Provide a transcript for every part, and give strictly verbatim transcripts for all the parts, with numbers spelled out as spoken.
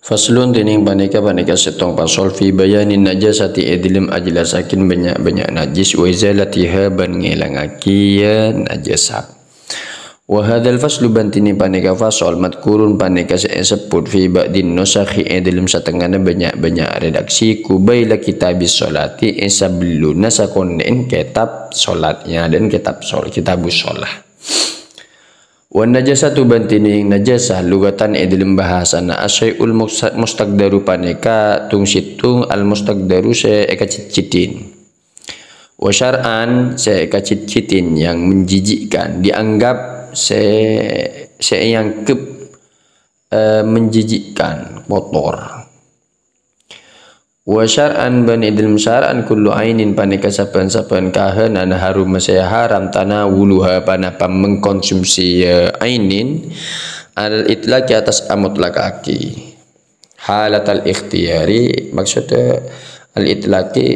Faslun, dhinèng panèka, panèka sèttong pasal, fi bayanin najasati, è dhâlem ajellasaghi bânnya'-bânnya' najis, wa izalatiha, bân ngèlangaghi, ya, najasat. Wa hadzal faslu, bân dhinèng panèka fasal, madzkurun, panèka sè èsebbhut, fi ba'din nusakhi, è dhâlem satengngana bânnya'-bânnya' redaksi, qubaila kitabis sholati, è sabellunna sakonè'en kètab sholat, ya, dan kètab shol-, kitabus sholah. Wan najasatu, bân dhinèng najasah, lughatan, è dhâlem bhâsana, asyai'ul muksa-, mustaqdaru, panèka tung-sèttong al-mustaqdaru sè èkacidhcidhin. Wa syar'an, sè èkacidhcidhin yang menjijikkan, dianggap sè, sè èangghep, eh, menjijikkan, kotor. Wa syar'an, bân è dhâlem syar'an, kullu ainin, panèka sabbhân-sabbhân kahânan, haruma, sè haram, tanawuluha, panapa mengkonsumsi, ya, ainin, al itlaqi, atas amutlakaghi. Halatal ikhtiyari, maksudnya al itlaqi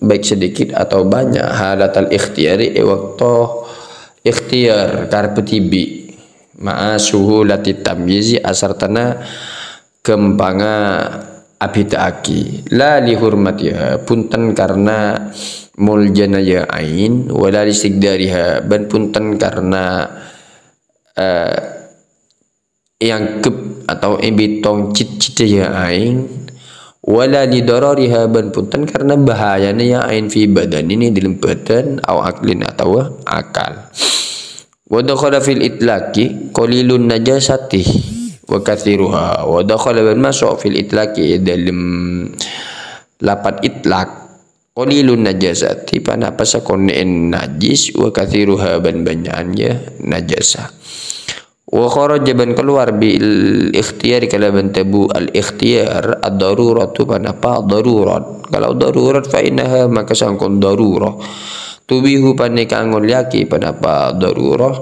baik sedikit atau banyak, halatal ikhtiyari, è bâkto ikhtiyar, karep dhibi', ma'a suhulatit tamyizi, asartana ghâmpangnga abhidhâ'aghi. La li hurmatiha, bhunten karna moljâna ya ain, wa la li istiqdariha, bân bhunten karna, eh, èangghep atau èbitong cid-cidda ya ain, wa la li darariha, bân bhunten karna bhâjâna ya ain fi badanin, è dhâlem bhâdhân, au aqlin, otabâ akal. Wa dakhala fil itlaqi qalilun najasati wa katsiruha. Wa dakhala, bân maso' fil itlaqi, è dhâlem lafat itlaq, qalilun najasati, panapa sakonè'en najis, wa katsiruha, bân bânnya'an, ya, najasah. Wa kharaja, bân kalowar, bil ikhtiyari, kalabân tabu al ikhtiyar, ad-daruratu, panapa darurat. Kalau darurat, fa innaha, maka sangkon darurah. Tubihu, panèka ngollèyaghi, panapa darurah,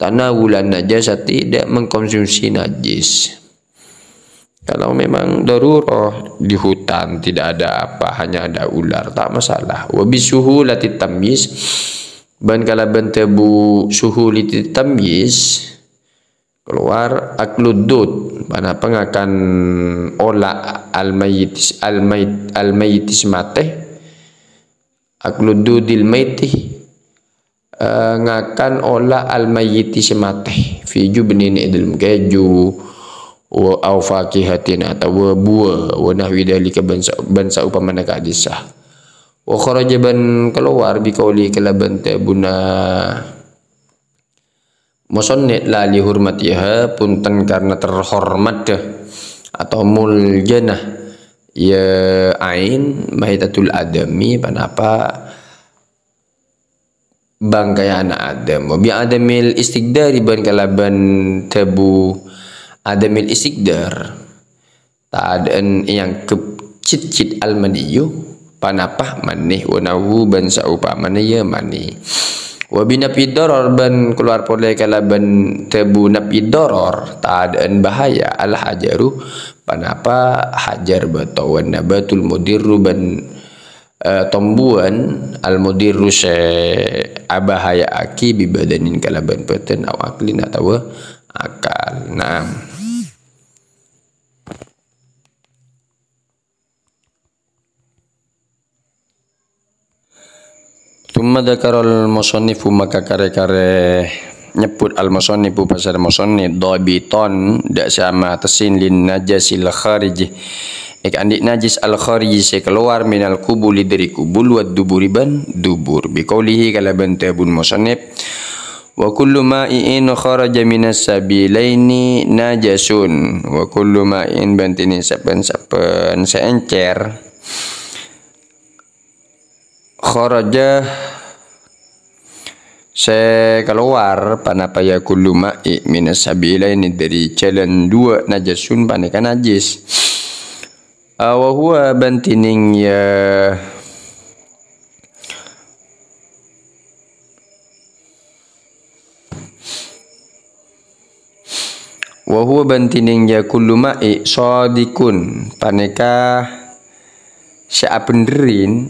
tanawulan najasati, tidak mengkonsumsi najis. Kalau memang darurat di hutan, tidak ada apa, hanya ada ular, tak masalah. Wa bisuhulatit tamyiz, bân kalabân tabu suhulatit tamyiz, kalowar aklud dud, panapa ngakan ola' al-mayyit, al-mayyit, al-mayyit sè matè, aklud dudil maiti, eh, ngakan ola' al-mayyiti sè matè, fi jubnin, è dhâlem kèju, wa au fakihatin, otabâ buwâ, wa nahwi dzalika, bân sa-, bân saupamana ka'dissa'. Wa kharaja, bân kalowar, bi qauli, kalabân tabuna mosonnif, la li hurmatiha, bhunten karna terhormat, atau muljâna, ya, ain, maitatul adami, panapa bangkèyanna Adam. Wa bi adamil istiqdari, bân kalabân tabu adamil istiqdar. Tadâ'ân èangghep cid-cid al-maniyyu, panapa mani, wa nahwu, bân saupamana ya mani. Wa bi naf'id darar, bân kalowar polè kalabân tabu naf'id darar, tadâ'ân bahaya, al-hajaru, panapa hajar, bâto, wan nabatul mudirru, bân, eh, tombuwân al-mudirru sè abahaya'aghi, bi badanin, kalabân bhâdhân, au aqlin, otabâ akal. Naam. Tsumma dzakaral musannifu, maka karè-karè nyebbhut al-musannifu, pasal musannif, dhabitan, dâ' sè amatessin, lin najasil khariji, èkaandi' najis al-khariji sè kalowar, minal qubuli, dhâri qubul, wad duburi, bân dubur. Bi qaulihi, kalabân dhâbuna musannif, "Wa kullu ma'i'in kharaja minas sabilaini najasun." Wa kullu ma'i'in, bân dhinèng sabbhân-sabbhân sè èncèr, kharaja sè kalowar, panapa ya kullu ma'i' minas sabilaini, dhâri jhâlân duwâ', najasun, panèka najis. A, wa huwa, bân dhinèng ya Wa huwa, bân dhinèng ya kullu ma'i' shadiqun, panèka sè abhendherrin,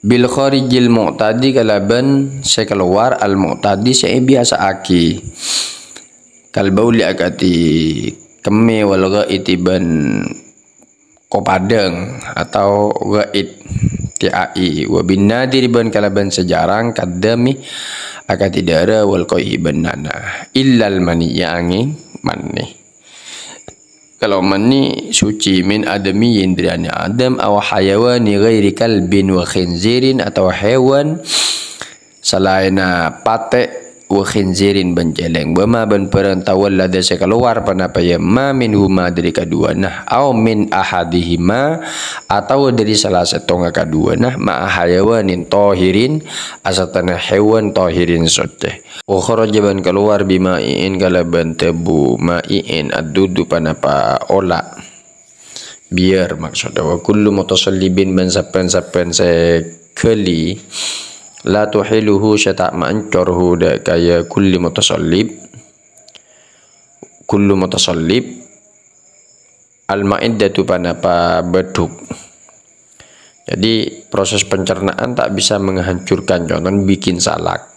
Bil kharijil mu'tadi kalabân sè kalowar al-mu'tadi sè èbiyasa'aghi. Kal bauli akadhi kemmè wal ghaiti bân kopadhâng atau ghait, T A I. Wa bin nadiri bân kalabân sè jhârâng, kaddami akadhi dârâ wal qaihi bân nanah. Illal maniyya angèng mani. Kalau mani suci min adami yendriani adam aw hayawani ghairi kalbin wa khinzirin atau hewan salaènna patè' wa khinzirin bân cèlèng. Wa ma bân bârâng tawallada sè kalowar panapa ya ma minhuma dhâri kaduwâna aw min ahadihima atawa dhâri sala sèttonga kaduwâna ma'a hayawanin tahirin asartana hewan tahirin soccè. Wa kharaja bân kalowar bimai'in kalabân tebu ma'i'in addudu panapa ola'. Biar maksudda. Wa kullu mutasallibin bân sabbhân-sabbhân sè ghâli la tuhiluhu sè ta' mancor hu dâ' kaya kulli mutasallib. Kullu mutasallib al-ma'iddatu panapa bâdhuk. Jadi proses pencernaan tak bisa menghancurkan, contohnya bikin salak.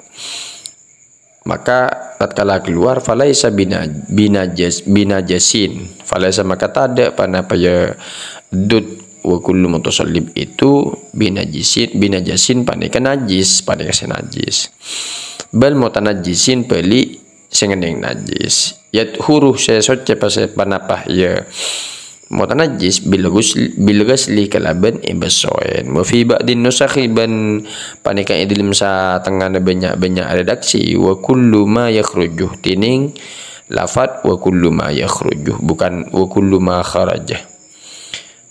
Maka tatkala keluar falaisa bina-, binajas-, binajasin. Falaisa maka tadâ' panapa ya dud wa kullu mutasallib itu binajisin, binajasin panèka najis, panèka sè najis. Bal mutanajjisin bali sè ngennèng najis. Yathuru sè soccè pasè panapa ya mutanajjis bil ghusl-, bil ghasli kalabân èbâssoèn. Wa fi ba'din nusakhi bân panèka è dhâlem satengngana bânnya'-bânnya' redaksi, wa kullu ma yakhruju, dhinèng lafat wa kullu ma yakhruju, bukan wa kullu ma kharaja.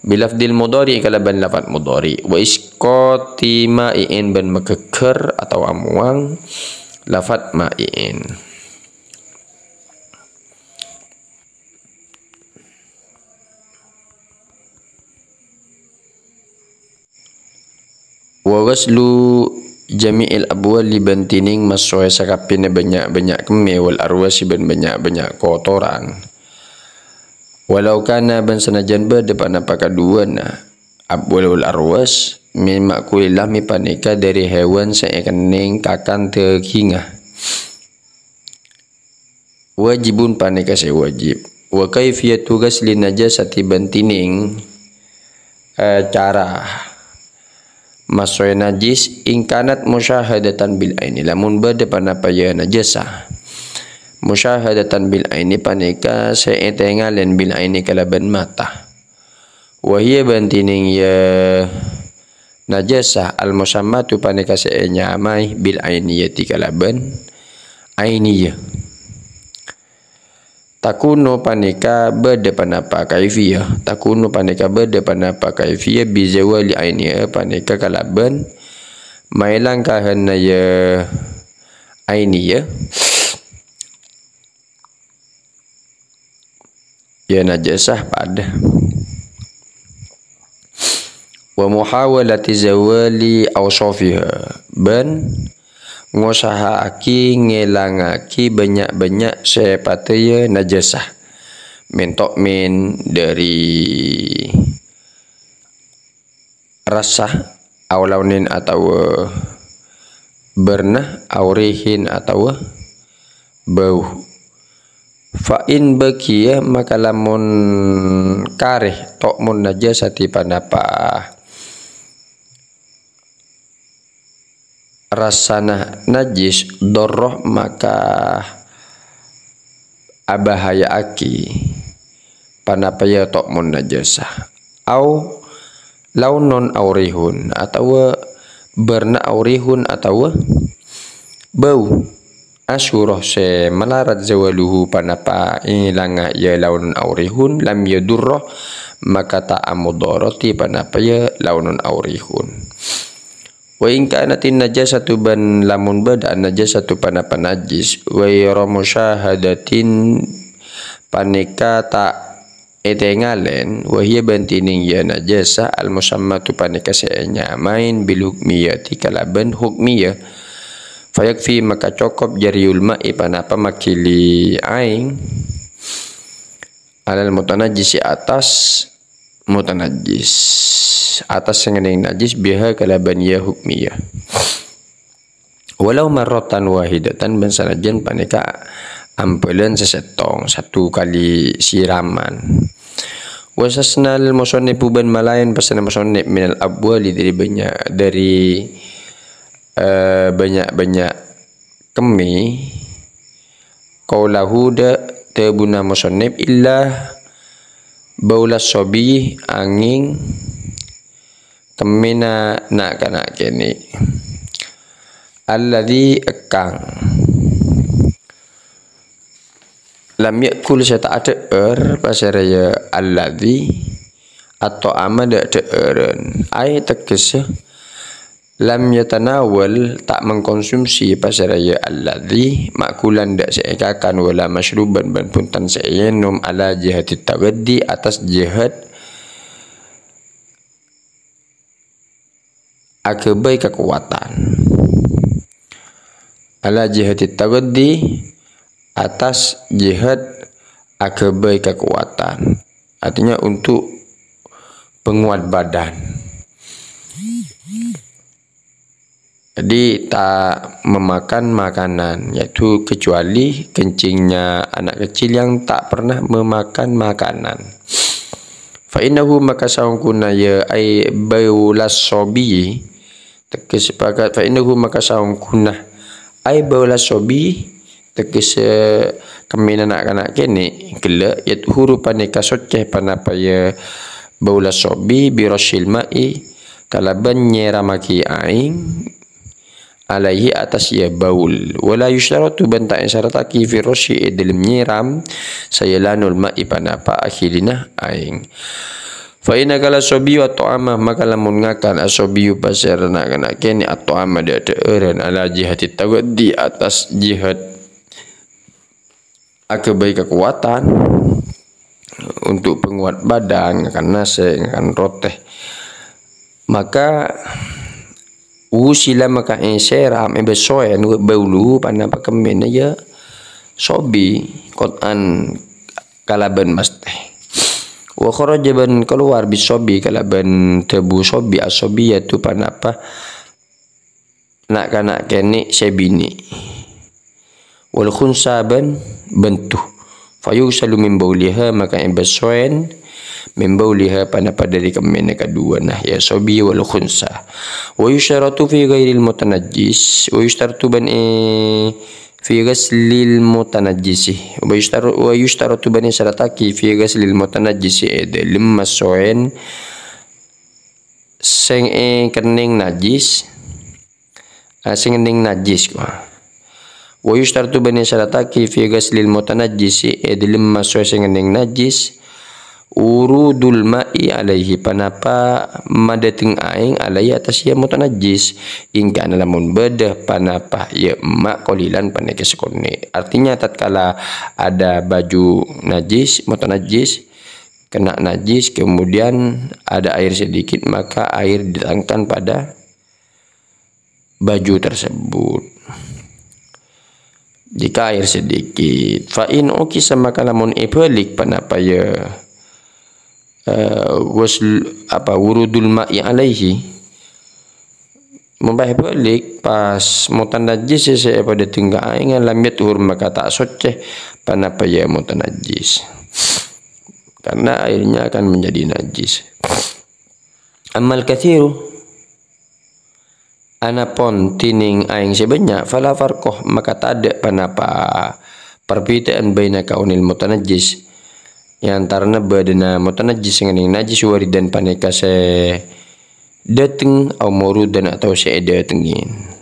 Bilafdil mudhari kalabân lafat mudhari. Wa isqati ma'i'in bân maghâghâr atau amuwang lafat ma'i'in. Wa ghaslu jami'il abwali bân dhinèng massoè sakabbhiyânna bânnya'-bânnya' kemmè wal arwasi bân bânnya'-bânnya' kotoran. Walau kana bân sanajjân bâdâ panapa kaduwâna, abwal wal arwas, min ma'kulil lahmi panèka dhâri hewan sè èkennèng kakan dhâghingnga. Wajibun panèka sè wajib. Wa kaifiyatu ghaslin najasati bân dhinèng, eh, cara massoè najis in kanat musyahadatan bil aini. Lamun bâdâ panapa ya najasah. Musyahadatan bil aini panèka sè ètèngalèn bil aini kalabân mata. Wa hiya bân dhinèng ya najasah al-musammatu panèka sè ènyamaè bil ainiyati kalabân ainiyah. Takunu panèka bâdâ panapa kaifiyah. Takunu panèka bâdâ panapa kaifiyah bi zawali ainiha panèka kalabân maèlang kahanna ya ainiyah. Ya najasah padâ. Wa muhawalati zawali awsafiha. Bân ngosahaaghi ngèlangaghi bânnya'-bânnya' sè patèya najasah. Min ta'min dhâri rassa, aw launin atawa bârna, aw rihin atawa bâu. Fa in baqiya, maka lamun karè, ta'mun najasati panapa rassana najis, dhorra maka abahaya'aghi panapa ya ta'mun najasah. Au launun au rihun, atawa bârna au rihun atawa bâu. Asyhura sè malarat zawaluhu panapa èlanga ya launun au rihun, lam yadurra maka ta' amudharati panapa ya launun au rihun. Wa in kanatin najasatu bân lamun bâdâ najasatu panapa najis, ghaira musyahadatin panèka ta' ètèngalèn, wa hiya bân dhinèng ya najasah al-musammatu panèka sè ènyamaè bil hukmiyati kalabân hukmiyah. Fayakfi maka cokop jariyul ma'i panapa maghili aèng alal mutanajjisi attas mutanajjis. Atas sè ngennèng najjis biha kalabân ya hukmiyah. Walau marratan wahidatan, bân sanajjân panèka ambâlân sè sèttong, satu kali siraman. Wastasnal musannifu bân malaèn pasana musannif minal abwali dâri bânnya-, dâri, eh, bânnya'-bânnya' kemmè, qaulahu dâ-, dhâbuna musannif illa baulas sobi angèng kemmèna na'-kana' kènè'. Alladzi ekkang. Lam ya'kul sè ta' adhâ'âr, pasèra ya alladzi, atto'ama dâ'-dhâ'ârân. Ai teggessa, lam yatanawal ta' mengkonsumsi pasèra ya alladzi, ma'kulan dâ' sè èkakan, wala masyruban bân bhunten sè èènom, ala jihati taghaddi atas jihad aghâbây kakowadhân. Ala jihati taghaddi atas jihad aghâbây kakowadhân. Artinya untuk penguat badan. Jadi, tak memakan makanan, yaitu kecuali kencingnya anak kecil yang tak pernah memakan makanan. Fa innahu maka saongkuna ya ai baulas sobi, teges sepakat, fa innahu maka saongkuna ai baulas sobi, teges, eh, kemmèna na'-kana' kènè', ghellâ', yathuru panèka soccè panapa ya baulas sobi, bi rasyil ma'i, kalabân nyèramaghi aèng, alaihi atas ya baul. Wala yusytaratu bân ta' èsyarataghi fi rasyi è dâlem nyèram, sayalanul ma'i panapa akhirina aèng. Fa inna kala sobiyu atto'ama, maka lamun ngakan asobiyu pasèra na'-kana' kènè' atto'ama dâ'-dhâ'ârân ala jihati taghaddi atas jihad aghâbây kakowadhân untuk penguat badan, ngakan nasè', ngakan rotè. Maka wusila maka èsèram, èbâssoèn, baulu, panapa kemmèna ya sobi, qot'an kalabân masthè. Wa kharaja bân kalowar bis sobi kalabân dhâbu sobi, as-sobiyatu panapa na'-kana' kènè' sè binè'. Wal khunsa bân bânto. Fayughsalu min bauliha, maka èbâssoèn min bauliha panapa dâri kemmèna kaduwâna, ya sobi wal khunsa. Wa yusytaratu fi ghairil mutanajjis, wa yusytaratu bân è fi ghaslil mutanajjisi. Wa yusytar-, wa yusytaratu bân èsyarataghi fi ghaslil mutanajjisi è dâlem massoèn sè ngennèng najjis, ah, sè ngennèng najjis, wa. Wa yusytaratu bân èsyarataghi fi ghaslil mutanajjisi è dâlem massoè sè ngennèng najis, wurudul ma'i alaihi, panapa madâteng aèng alaihi atas ya mutanajjis, in kana lamun bâdâ panapa ya emma qalilan panèka sakonè'. Artinya tatkala ada baju najis, mutanajjis, kena najis, kemudian ada air sedikit, maka air ditekankan pada baju tersebut. Jika air sedikit, fa in ukisa, maka lamun èbâlik panapa ya, eh, ghusl, apa, wurudul ma'i alaihi, Mon pas èbâlik, pas mutanajjis sè èpadâteng ka aèng, lam yathur, maka ta' soccè, panapa ya mutanajjis. Karena airnya akan menjadi najis. Ammal katsiru, anapon dhinèng aèng sè bânnya', fala farqa, maka tadâ' panapa perbedaan baina kaunil mutanajjis, è antarana bâdâna mutanajjis sè ngennèng najis waridan panèka sè dâteng, au maurudan atau sè èdâtengngè.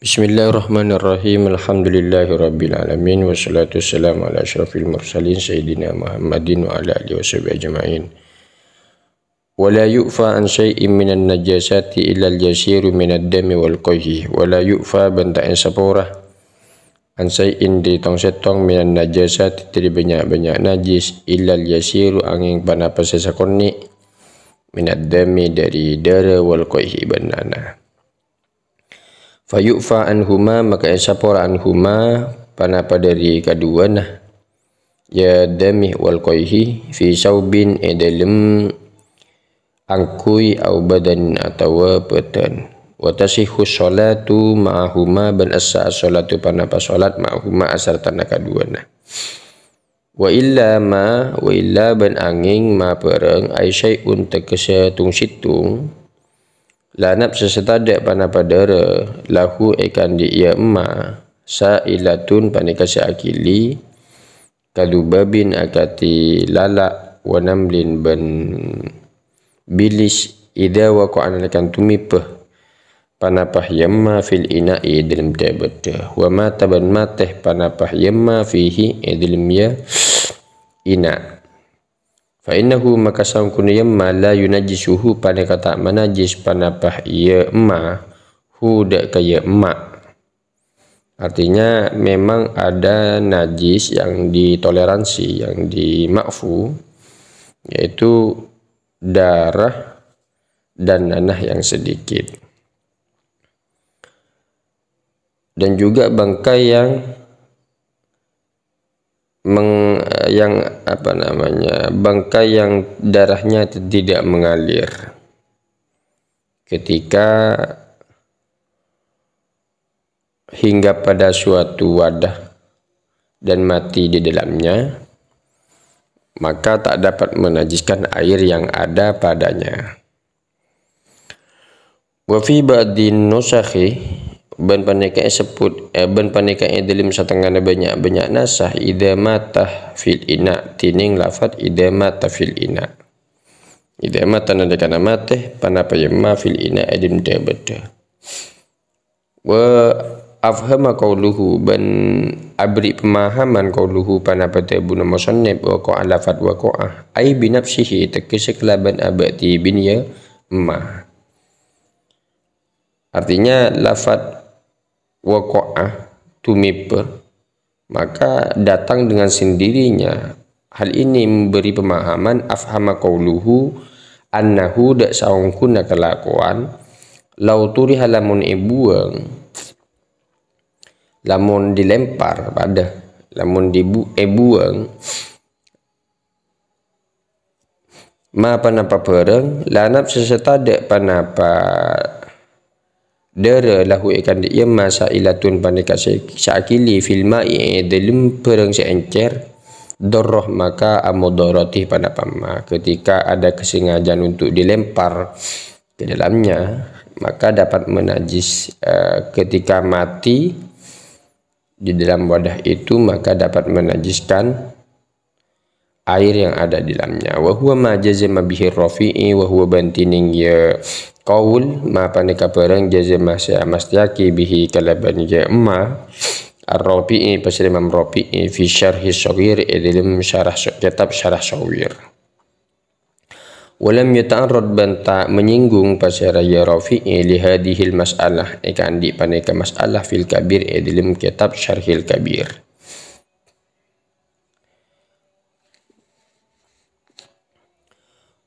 Bismillahirrahmanirrahim. Alhamdulillahirabbil alamin. Wassalatu wassalamu ala asyrafil mursalin sayyidina Muhammadin wa ala alihi washabihi ajma'in. Wa la yu'fa an syai'in minan najasati illal yasiru minad dami wal qayhi. Wa la yu'fa, bân ta' èsapora, an syai'in, dâri tong-sèttong, minan najasati, dâri bânnya'-bânnya' najis, illal yasiru, angèng panapa sè sakonè', minad dami, dâri dârâ, wal qayhi, bân nana. Fa yu'fa anhuma, maka èsapora anhuma, panapa dhâri kaduwâna, ya damih wal qaihi, fi saubin, è dhâlem angkuy, au badan, atawa bhâdhân. Wa tasihhu sholatu ma'ahuma, bân sah sholatu panapa sholat ma'ahuma asartana kaduwâna. Wa illa ma, wa illa bân angèng ma bhârâng, ai syai'un tegghâsa tung-sèttong, la nafsa sè tadâ' panapa dhârâ, lahu è kandhi' iyâ emma, sa'ilatun panèka sè aghili, kadubabin akadhi lala', wa namlin bân bilis, idza waqa'a nalèkana tumèbâ panapa iyâ emma fil ina'i è dhâlem dhâ-bâdhâ. Wa mata bân matè panapa iyâ emma fihi è dhâlem iyâ ina'. Fa innahu maka saongghuna iyâ emma la yunajjisuhu panèka ta' manajjis panapa iyâ emma hu dâ' ka iyâ emma. Artinya memang ada najis yang ditoleransi, yang dima'fu, yaitu darah dan nanah yang sedikit. Dan juga bangkai yang meng-, yang apa namanya, bangkai yang darahnya tidak mengalir. Ketika hingga pada suatu wadah dan mati di dalamnya, maka tak dapat menajiskan air yang ada padanya. Wa fi ba'din nusakhi, bân panèka èsebbhut, eh, bân panèka è dhâlem satengngana bânnya'-bânnya' nasah, idza mata fil ina, dhinèng lafat idza mata fil ina. Idza mata nalèkana matè, panapa iyâ emma fil ina è dhâlem dhâ-bâdhâ. Wa afhama qauluhu, bân abri' pemahaman qauluhu panapa dhâbuna musannif waqa'a lafat waqa'a, ai binafsihi, tegghâsa kalabân abâ' dhibi'na iyâ emma. Artinya lafat waqa'a, tumèbâ, maka datang dengan sendirinya. Hal ini memberi pemahaman afhama qauluhu annahu dâ' saongghuna kalakowan lau turiha lamon èbuwâng, lamon dilempar padâ, lamon dibu-, èbuwâng, ma panapa bhârâng, la nafsa sè tadâ' panapa dhârâ lahu è kandhi' iyâ emma sa'ilatun panèka sè, sè aghili fil ma'i è dhâlem bhârâng sè èncèr, dhorroh maka amodhoroti panapa emma. Ketika ada kesengajaan untuk dilempar ke dalamnya, maka dapat menajis, eh, ketika mati di dalam wadah itu, maka dapat menajiskan air yang ada di dalamnya. Wa huwa ma jazama bihi Rafi'i, wa huwa bân dhinèng iyâ qaul, ma panèka bhârâng jazama sè amastèyaghi bihi kalabân iyâ emma Ar-Rafi'i, bhâsana Imam Rafi'i, fi Syarhi Shaghir, è dhâlem syarah so-, kitab Syarah Shaghir. Wa lam yata'arrad bân ta' menyinggung bhâsana iyâ Rafi'i li hadhil mas'alah, è kandhi' panèka mas'alah fil Kabir, è dhâlem kitab Syarhil Kabir.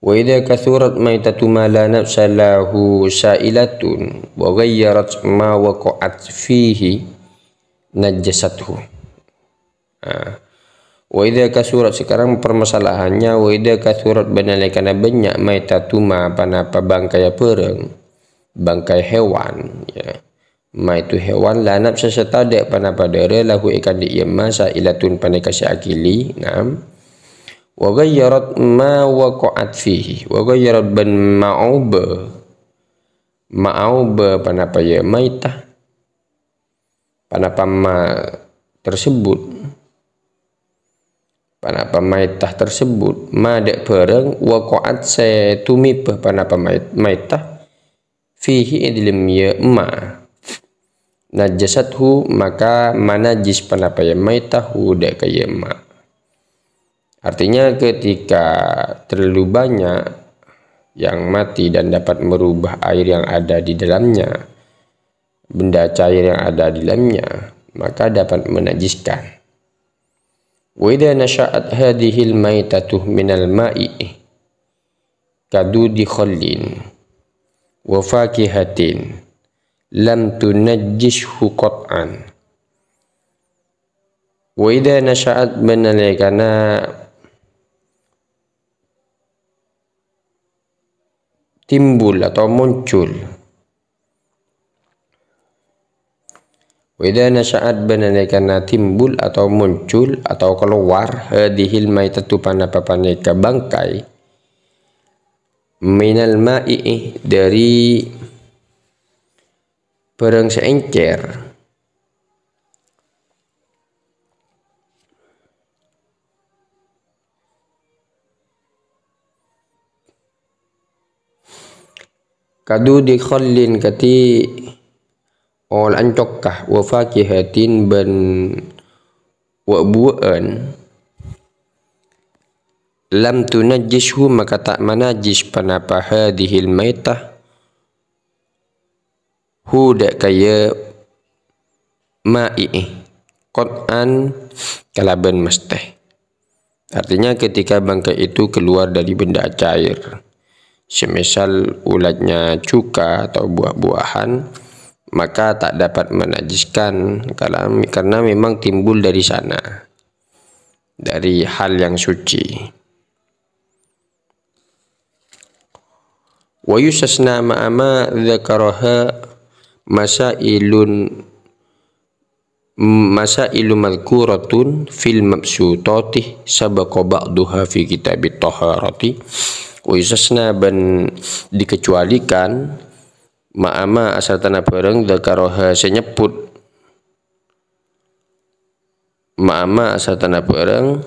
Wa idza kathurat maitatu ma la nafsa lahu sa'ilatun wa ghayyarat ma waqa'at fihi najjasathu. Nah, wa idza kathurat, sekarang permasalahannya, wa idza kathurat bân nalèkana bânnya' maitatu ma panapa bangkaiyâ bhârâng, bangkai hewan, ya. Ma itu hewan la nafsa sè tadâ' panapa dhârâ lahu è kandhi' iyâ emma sa'ilatun panèka sè aghili, naam. Wa ghayyarat ma waqa'at fihi. Wa ghayyarat bân maobâ, maobâ panapa iyâ maitah. Panapa ma tersebut. Panapa maitah tersebut. Ma dâ' bhârâng waqa'at sè tumèbâ panapa mait-, maitah. Fihi è dhâlem iyâ emma. Najjasathu, maka manajis panapa iyâ maitah hu dâ' ka iyâ emma. Artinya ketika terlalu banyak yang mati dan dapat merubah air yang ada di dalamnya, benda cair yang ada di dalamnya, maka dapat menajiskan. Wa idza nasya'at hadhil maitatu minal ma'i kadudi khallin wa fakihatin lam tunajjishu qat'an. Wa idza nasya'at, bân nalèkana timbul atau muncul. Wa idza nasya'at, bân nalèkana timbul atau muncul atau keluar, hadzihil maitatu, panapa panèka bângkai, minal ma'i, dâri bârâng sè èncèr. Kadudi khallin, kadhi ola'an cokka, wa fakihatin, bân wa'-buwa'an, lam tunajjishu, maka ta' manajjis panapa hadzihil maitah, hu, dâ' kaya ma'i, qat'an, kalabân mesthè. Artinya, ketika bangkai itu keluar dari benda cair, semisal ulatnya cuka atau buah-buahan, maka tak dapat menajiskan kalam-, karena memang timbul dari sana, dari hal yang suci. Wa yustasna ma'a ma dzakaraha masailun, masailu madzkuratun fil mabsutati sabaqa ba'duha fi kitabit taharati. Wa yustasna, bân dikecualikan, ma'a ma, asartana bârâng, dzakaraha, sè nyebbhut, ma'a ma, asartana bârâng,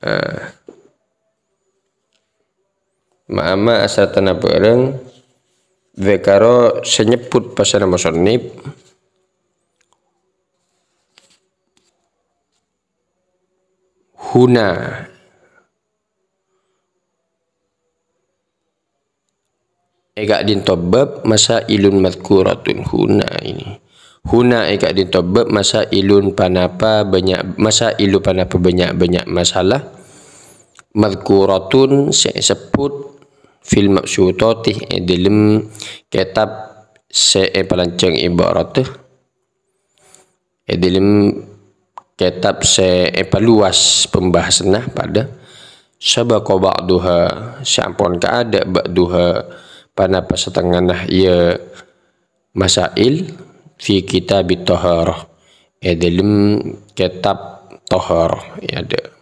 eh, ma'a ma, asartana bârâng, dzakara, sè nyebbhut pasana musannif, huna, è ka'dinto bab masailun madzkuratun huna ini. Huna è ka'dinto bab masailun, panapa bânnya', masailu, panapa bânnya'-bânnya' masalah. Madzkuratun, sè èsebbhut, fil mabsutati, è dâlem kètab sè èpalancèng ibaratè. È dâlem kètab sè èpaluas pembahasanna padâ, sabaqa ba'duha, sè ampon kaadâ' ba'duha, panapa satengngana iyâ masail, fi kitabit taharah, è dâlem kètab taharah, iyâ, adâ'.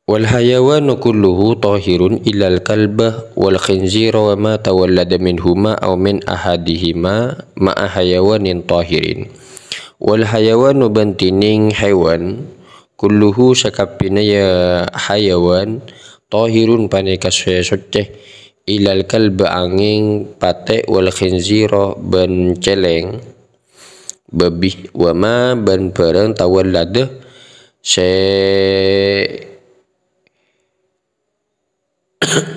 Wal hayawanu kulluhu tahirun illal kalba wal khinzira wa ma tawallada minhuma aw min ahadihima ma'a hayawanin tahirin. Wal hayawanu, bân dhinèng hèwan, kulluhu, sakabbhiyânna ya hayawan, tahirun, panèka sè soccè, illal kalba, angèng patè', wal khinzira, bân cèlèng, babi, wa ma, bân bârâng, tawallada, sè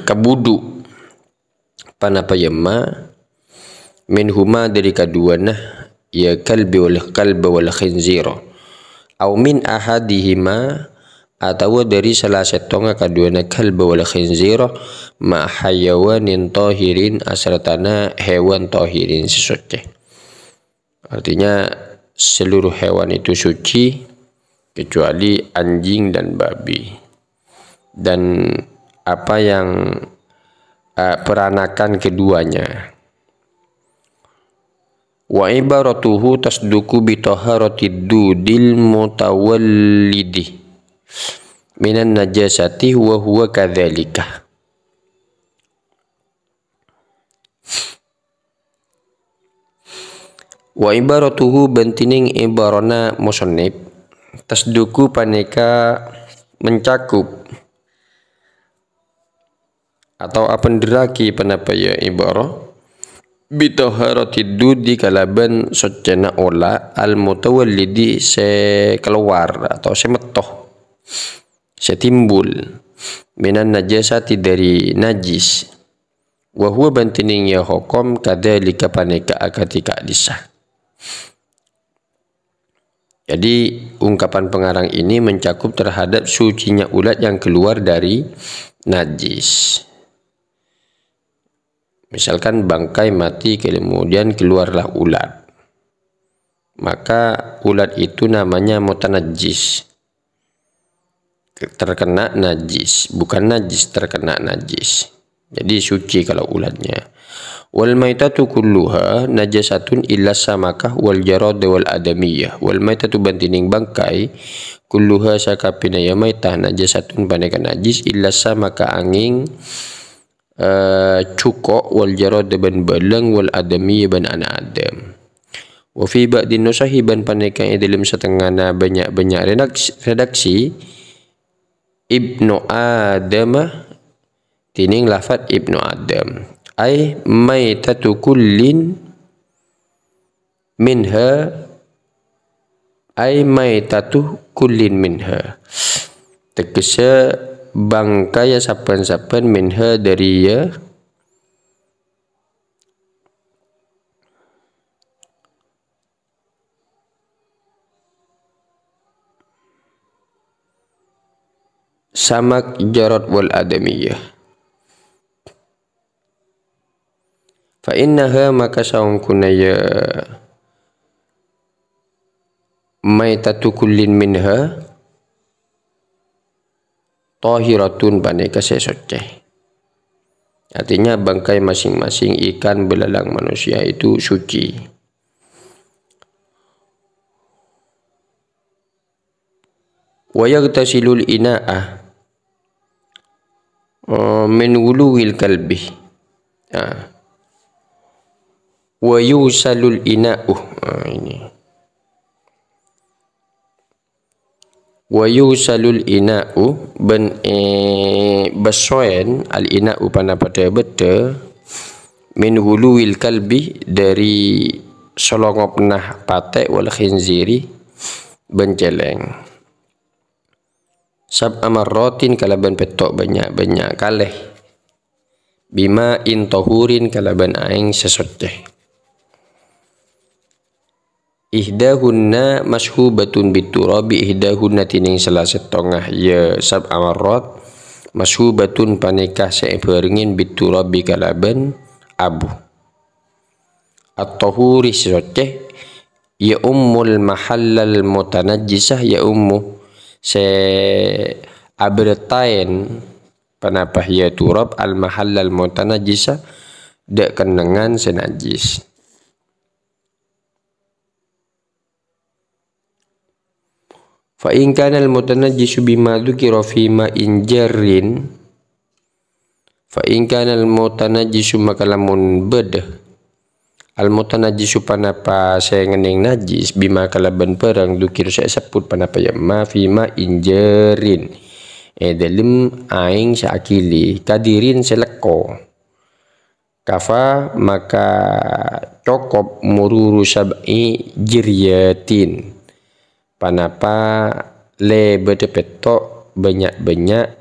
kabudhu', panapa yemma, minhuma, dâri kaduwâna, ya kalbi wal, kalba wal khinzira, aw min ahadihima, atawa dâri sala sèttonga kaduwâna kalba wal khinzira, ma hayawanin tahirin, asartana hèwan tahirin sè soccè. Artinya, seluruh hewan itu suci kecuali anjing dan babi. Dan apa yang, eh, peranakan keduanya. Wa ibaratuhu tasduku bi taharatid dudil mutawallidi minan najasati wa huwa kadzalika. Wa ibaratuhu, bân dhinèng ibarana musannif, tasduku, panèka mencakup atau apendherraghi, panapa ya ibarah, bi taharatid dudi, kalabân soccèna ola', al mutawallidi, sè kalowar atau sè metto, sè timbul, minan najasati, dâri najis. Wa huwa, bân dhinèng ya hokom, kadzalika, panèka akadhi ka'dhissa. Jadi, ungkapan pengarang ini mencakup terhadap sucinya ulat yang keluar dari najis. Misalkan bangkai mati, kemudian keluarlah ulat. Maka ulat itu namanya mutanajjis. Terkena najis. Bukan najis, terkena najis. Jadi suci kalau ulatnya. "Wal maitatu kulluha najasatun illa samakah wal jarad wal adamiyah." "Wal maitatu" bân dhinèng bangkai, "kulluha" sakabhina ya maitah, "najasatun" panèka najis, "illa samakah" angèng, eh, cukko', "wal jarad" bân bâlâng, "wal adamiyah" bân ana' adâm. "Wa fi ba'din nusahi" bân panèka è dhâlem satengana bânnya'-bânnya' redaks-, redaksi, "Ibnu Adama", dhinèng lafat Ibnu Adam. "Ai maitatu kullin minha", "ai maitatu kullin minha." Tegese bangkaè sabbhân-sabbhân minha dhâri ya. Samak, jarad wal adamiyah. "Fa innaha" maka saongghuna ya maitatu kullin minha, "tahiratun" panèka sè soccè. Artinya bangkai masing-masing ikan, belalang, manusia itu suci. "Wa yaghtasilul ina'a, eh, min wuluwil kalbi." Ah. "Wa yughsalul ina'u." Ah, ini. "Wa yughsalul ina'u" bân, eh, bâssoèn, al-ina'u panapa dhâ-, bâddhâ, "min wuluwil kalbi" dhâri salongopna patè', "wal khinziri" bân cèlèng. "Sab'a marratin" kalabân pètto' bânnya'-bânnya' kalè. "Bima'in tahurin" kalabân aèng sè soccè. "Ihdahunna mashubatun bitturabi", ihdahunna dhinèng sala sèttonga ya sab'a marrat, "mashubatun" panèka sè èbhârengngè bitturabi kalabân abu. At-tahuri sè soccè, "ya ummul mahallal mutanajjisah", ya ummu sè abhertaèn panapa ya turab al-mahallal mutanajjisa, dhâ' kennengngan sè najjis. "Fa in kana al-mutanajjisu bima dzukira fi ma'in jarrin", fa in kana al-mutanajjisu maka lamun bâdâ, al-mutanajjisu panapa sè ngennèng najis, "bima" kalabân bhârâng, "dzukira" sè èsebbhut panapa ya ma, "fi ma'in jarrin", è dhâlem aèng sè aghili, "kadirin" sè lekko. "Kafa" maka cokop, "mururu sab'i jiryatin" panapa lèbâdhâ pètto' bânnya'-bânnya'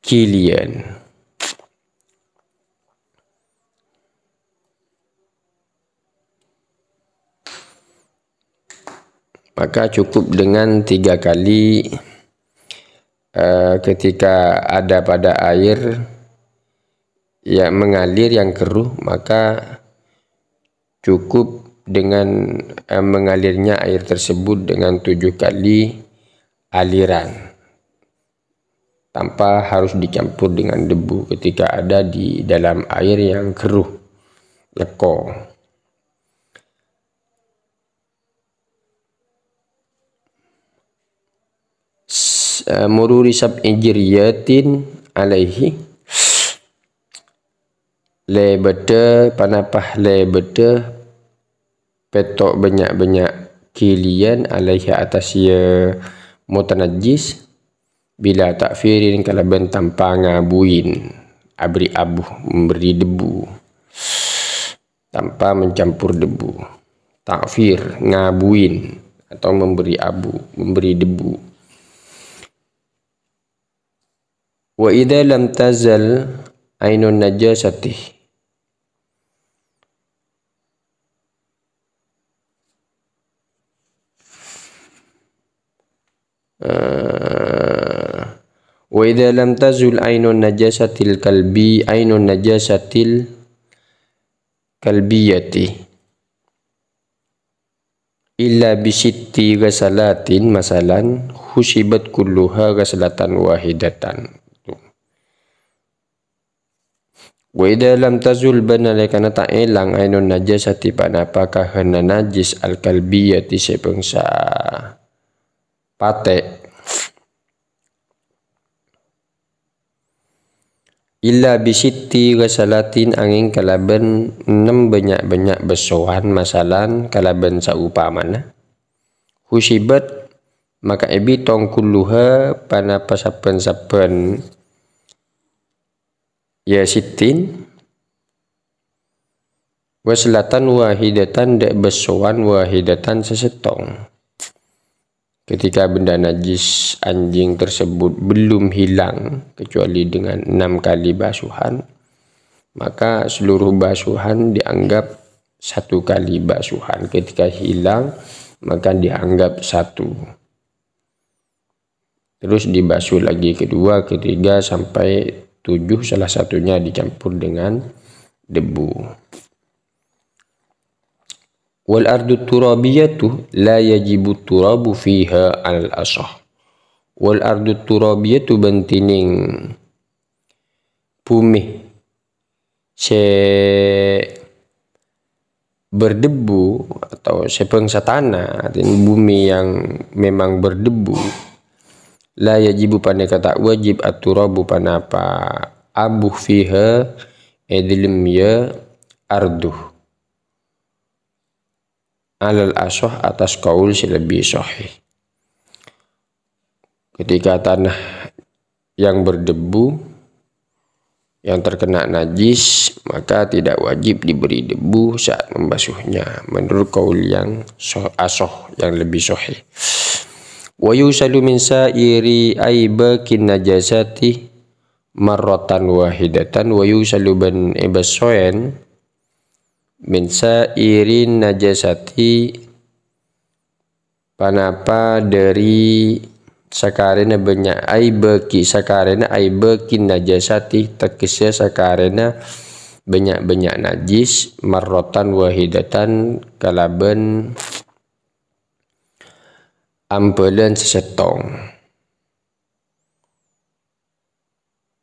ghiliyân. Maka cukup dengan tiga kali, eh, ketika ada pada air yang mengalir, yang keruh, maka cukup dengan, eh, mengalirnya air tersebut dengan tujuh kali aliran, tanpa harus dicampur dengan debu ketika ada di dalam air yang keruh, lekko. S-, eh, mururi sab'i jiryatin alaihi. Lèbâdhâ, panapa lèbâdhâ pètto' bânnya'-bânnya' ghiliyân alaihi atas ya mutanajjis, bila ta'firin kalabân tanpa ngabuin, abri abu, memberi debu, tanpa mencampur debu. Ta'fir, ngabuin, atau memberi abu, memberi debu. "Wa idza lam tazal ainun najasati." Eh, Wa idza lam tazul ainun najasatil kalbi, ainun najasatil kalbiyati illa bi sitti ghasalatin, masalan, husibat kulluha ghasalatan wahidatan. Wa idza lam tazul, bân nalèkana ta' èlang, ainun najasati, panapa kahanna najis, al-kalbiyati, sè bângsa patè'. Illa bi sitti ghasalatin, angèng kalabân ennem bânnya'-bânnya' bâssowan, masalan, kalabân saupamana. Husibat, maka èbitong kulluha, panapa sabbhân-sabbhân, ya, sittin, ghaslatan wahidatan, dâ' bâssowan, wahidatan sè sèttong. Ketika benda najis anjing tersebut belum hilang kecuali dengan enam kali basuhan, maka seluruh basuhan dianggap satu kali basuhan. Ketika hilang, maka dianggap satu. Terus dibasuh lagi kedua, ketiga, sampai tujuh, salah satunya dicampur dengan debu. Wal ardu turabiyatu la yajibu turabu fiha alal asah. Wal ardu turabiyatu, bân dhinèng bhumè sè berdebu atau sè bângsa tanah, artinya bumi yang memang berdebu, la yajibu, panèka ta' wajib, at-turabu, panapa abu, fiha, è dhâlem, ya, ardu. Alal asah, atas kaul sè lebbi sahih. Ketika tanah yang berdebu, yang terkena najis, maka tidak wajib diberi debu saat membasuhnya, menurut kaul yang soh-, asah, yang lebih sahih. Wa yusalu min sa'iri aibakin najasati marratan wahidatan, wa yusalu, bân èbâssoèn, min sa'irin najasati, panapa dhâri sakarèna bânnya', aibaki, sakarèna aibakin najasati, tegghâssa sakarèna bânnya'-bânnya' najis, marratan wahidatan, kalabân ambâlân sè sèttong.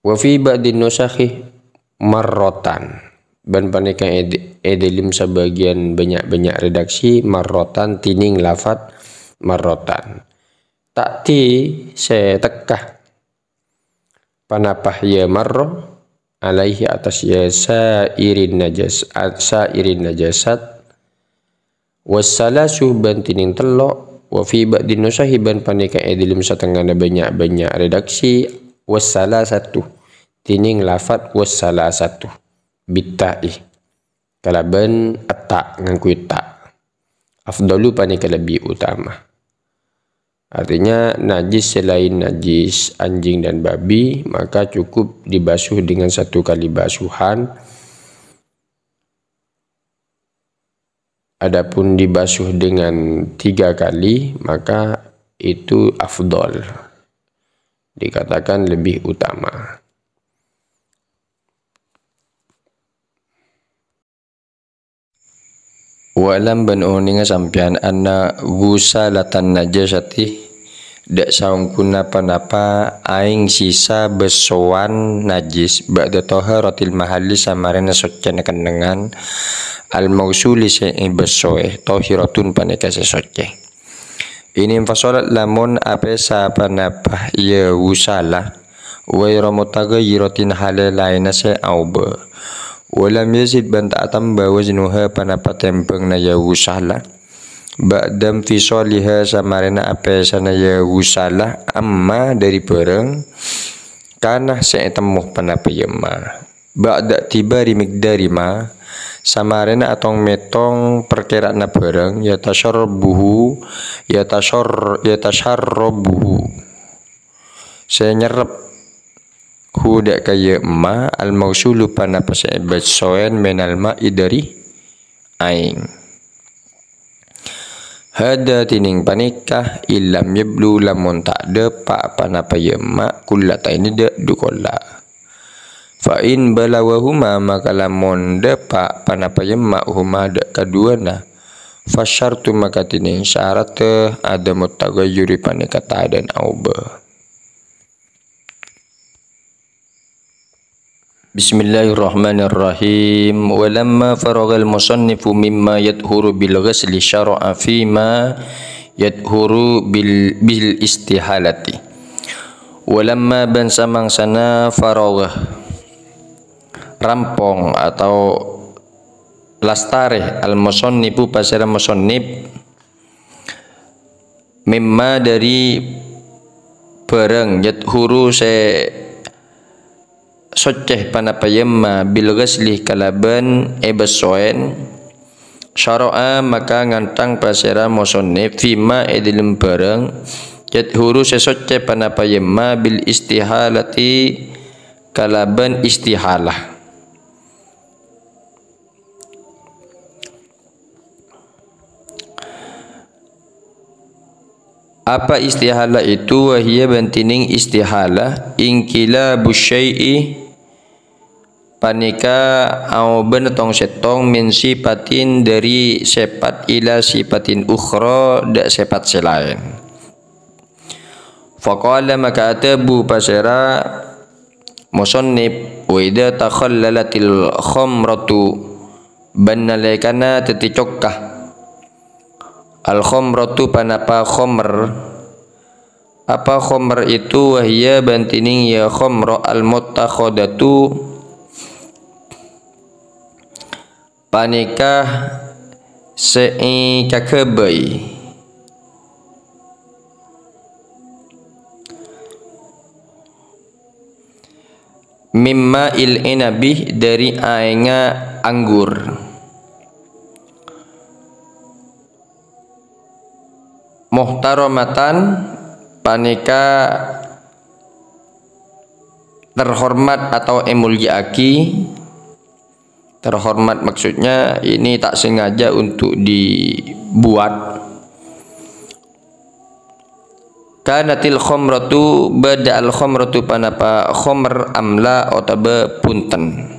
Wa fi ba'din nusakhi marratan. Bân panèka è d-, è dhâlem sabâgiyân bânnya'-bânnya' redaksi marratan, dhinèng lafat marratan. Ta'di sè tekka. Panapa ya marra? Alaihi, atas ya sa'irin najas-, a-, sa'irin najasat. Wassalasu, bân dhinèng tello', wa fi ba'din nusakhi, bân panèka è dhâlem satengngana bânnya'-bânnya' redaksi, wassalasatu, dhinèng lafat wassalasatu, bitta'i, kalabân etta', ngangghuy ta'. Afdalu, panèka lebbi utama. Artinya, najis selain najis anjing dan babi, maka cukup dibasuh dengan satu kali basuhan. Adapun dibasuh dengan tiga kali, maka itu afdol, dikatakan lebih utama. Wa'lam, bân onènga sampèyan, anna ghusalatan najasati, dâ' saongghuna panapa aèng sisa bâssowan najis, ba'da taharatil mahalli, samarèna soccèna kennengngan, al-maghsuli, sè èbâssoè, tahiratun, panèka sè soccè. In infasalat, lamon apèsa panapa ya ghusala, ghaira mutaghayyiratin, halè laènna sè aobâ. Wa lam yazid, bân ta' atamba, waznuha, panapa tèmbhângnga ya ghusala. Ba'da infisaliha, samarèna apèsana ya ghusala, amma, dhâri bhârâng, kana, sè ètemmo panapa ya ma. Ba'da i'tibari miqdari ma, samarèna atong-mètong parkèra'na bhârâng, yatasyarrabuhu, yatasyar-, yatasyarrabuhu, sè nyerrep hu dâ' ka ya ma, al-maghsulu, panapa sè èbâssoèn, minal ma'i, dhâri aèng. Hadza dhinèng panèka illam yablu lamon ta' dâpa' panapa yemma' kullataini dâ' du kolla'. Fa in balawahuma maka lamon dâpa' panapa yemma' huma dâ' kaduwâna, fasyartu maka dhinèng syarat adamut taghayyuri panèka tadâna aobâ. Bismillahirrahmanirrahim. Walamma faraghal musannifu mimma yadhuru bil ghasli syara'a fima yadhuru bil, bil istihalati. Walamma bân samangsana faragha, rampong atau lastarè, al-musannifu pasèra musannif, mimma dâri bhârâng, yadhuru sè soccè panapa yemma bil ghasli kalabân èbessoèn, syara'a maka ngantang pasèra musannif fima è dâlem bhârâng, yadhuru sè soccè panapa yemma bil istihalati kalabân istihalah. Apa istihalah itu? Wahiyya bân dhinèng istihalah, inqilabu syai'i, panèka aobâna tong-sèttong, min sifatin, dâri sèpat, ila sifatin ukhra, dâ' sèpat sè laèn. Faqala maka adhâbu pasèra musannif, "Wa idza takhallalatil khamratu," bân nalèkana dhâddhi cokka. Al khamratu panapa khamr? Apa khamr itu? Wahiyya bân dhinèng ya khamr al muttakhadatu, panèka sè èkaghâbây. Mimma il inabi, dâri aèngnga anggur. Muhtaramatan, panèka terhormat atau èmolja'aghi. Terhormat maksudnya ini tak sengaja untuk dibuat. Kanatil khamratu, bâdâ al khamratu panapa khamr, amla otabâ bhunten.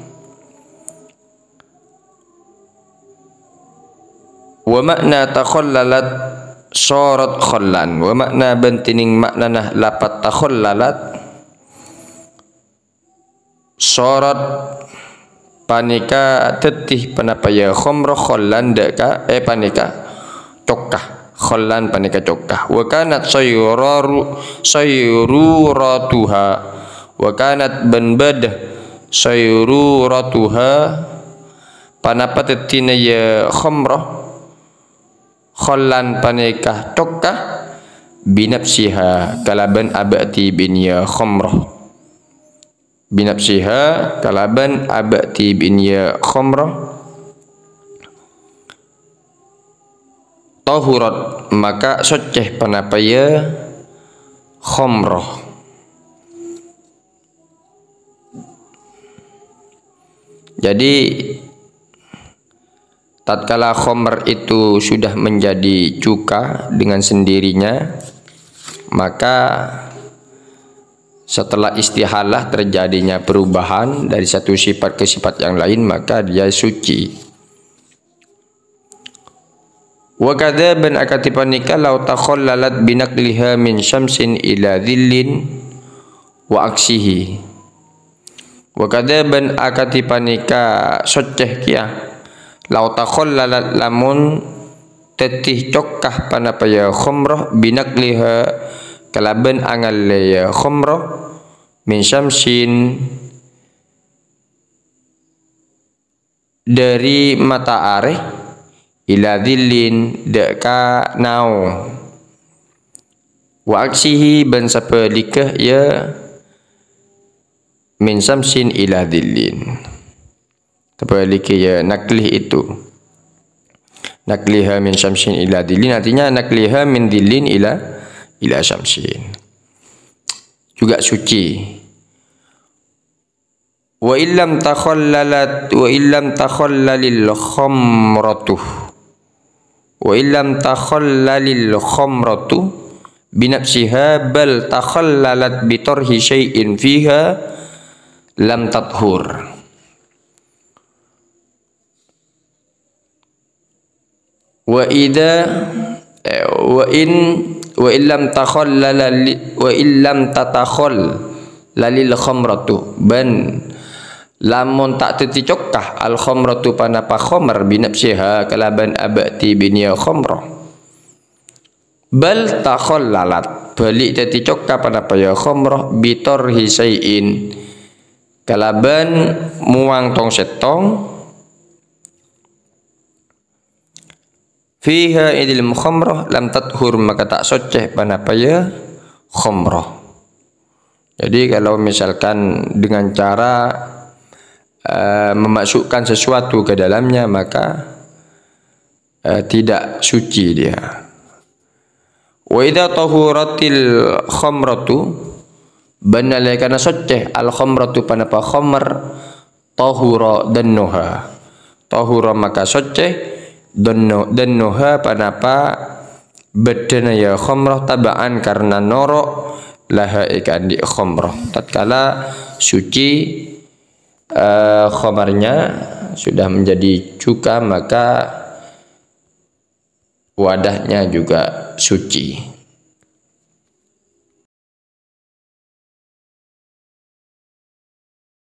Wa ma'na takhallalat sharat khallan. Wa ma'na bân dhinèng ma'nana lafat takhallalat, sharat panèka dhâddhi panapa ya khamr, khallan dâ' ka, eh, panèka cokka. Khallan panèka cokka. Wa kanat sayyuraru-, sayyururatuha. Wa kanat bân bâdâ sayyururatuha, panapa dhâddhina ya khamr, khallan panèka cokka, binafsiha, kalabân abâ'dhi bin ya khamr. Binafsiha, kalabân abâ'dhi bin ya khamr. Tahurat, maka soccè panapa ya khamr. Jadi, tatkala khamr itu sudah menjadi cuka dengan sendirinya, maka setelah istihalah terjadinya perubahan dari satu sifat ke sifat yang lain, maka dia suci. Wa kadza bân akadhi panèka law takhallalat binaqliha min syamsin ila dhillin wa aksihi. Wa kadza bân akadhi panèka soccè kèya, law takhallalat lamon dhâddhi cokka panapa ya khamr binaqliha kalabân angallè ya khamr min syamsin dâri mata arè, ila dhillin, dâ' ka naong. Wa aksihi, bân sabhâligghâ, ya, min syamsin ila dhillin. Sabhâligghâ, ya, naqlih itu. Naqliha min syamsin ila dhillin, artinya naqliha min dhillin ila, ila syamsin. Juga suci. Wa illam takhallalat, wa illam takhallalil khamratu. Wa illam takhallalil khamratu binafsiha bal takhallalat bitarhi syai'in fiha lam tathur. Wa idza, eh, wa in, wa illam takhallala li, wa illam tatakhallalil khamratu, bân lamon ta' dhâddhi cokka al khamratu panapa khamar binafsiha kalabân abâ'di binèya khamrah. Bal takhallalat, bali dhâddhi cokka panapa ya khamrah bitarhi syai'in, kalabân muwang tong-settong, fiha idil khamrah lam tathur, maka ta' soccè panapa ya khamrah. Jadi kalau misalkan dengan cara, eh, memasukkan sesuatu ke dalamnya, maka, eh, tidak suci dia. Wa idza tahuratil khamratu, bân nalèkana soccè al khamratu panapa khamar, tahura dannuha. Tahura maka soccè dannu-, dannuha panapa bâddhâna ya khamrah taba'an karna noro' laha èkaandi' khamrah. Tatkala suci, eh, khamarnya sudah menjadi cuka, maka wadahnya juga suci.